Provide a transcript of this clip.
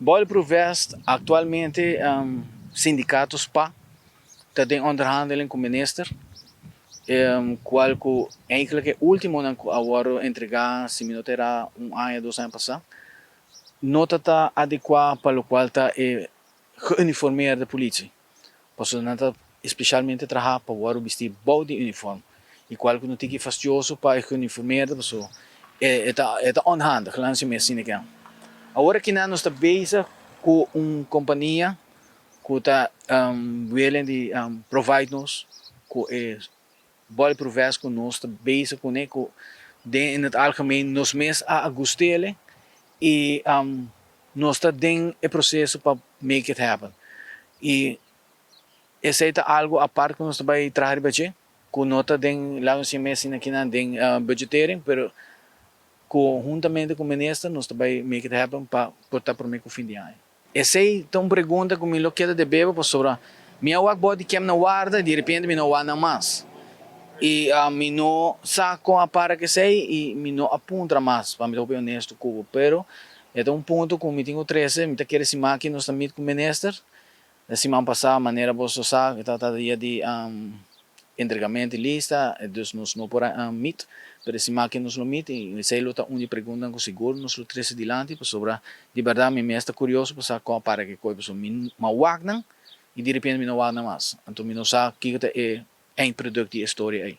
Bulletproof vest, aktualmente sindikato SPA ta den onderhandeling ku minister, kual ku eigenlijk e últimonan ku a wòrdu entregá, si mi no ta erá, un aña, 2 aña pasá, no ta adekuá pa lokual ta e geuniformeerde politie. Pasobra nan ta spesialmente traha pa wòrdu bisti bou di uniform. I kual ku no tiki fastioso pa e geuniformeerde, pasobra e ta onhandig, laat nos asina ku. Awor aki nos ta bezig ku un kompania ku ta willing di provide nos ku e bulletproof vest ku nos ta bezig kuné, ku den in het algemeen nos mes a gust'é i nos ta den e proseso pa make it happen. I esei ta algu apart ku nos ta bai traha riba dje, ku no ta den, laat nos mes aki nan den budgetering, pero ku huntamente ku minister nos ta bai make it happen pa por ta promé ku fin di aña. Esei ta un pregunta ku mi lo keda debe, pasobra mi a wak body cam na warda, di repente mi no wak nan mas. I mi no sa kon a para ku esei i mi no a puntra mas, pa mi ta honesto ku bo. Pero e ta un punto ku mi tin ku trese, mi ta kere siman aki nos ta meet ku minister. E siman pasá, manera boso sa, ta dia di entregamentu di lista, dus nos no por a meet, pero siman aki nos lo meet i esei lo ta un di pregunta ku sigur nos lo trese dilanti, pasobra di berdat mi mes ta kurioso pa sa kon a para ku e kos, pasobra mi m'a wak nan i di repente mi no wak nan mas. Anto mi no sa kiko ta e eindproduct di e storia ei.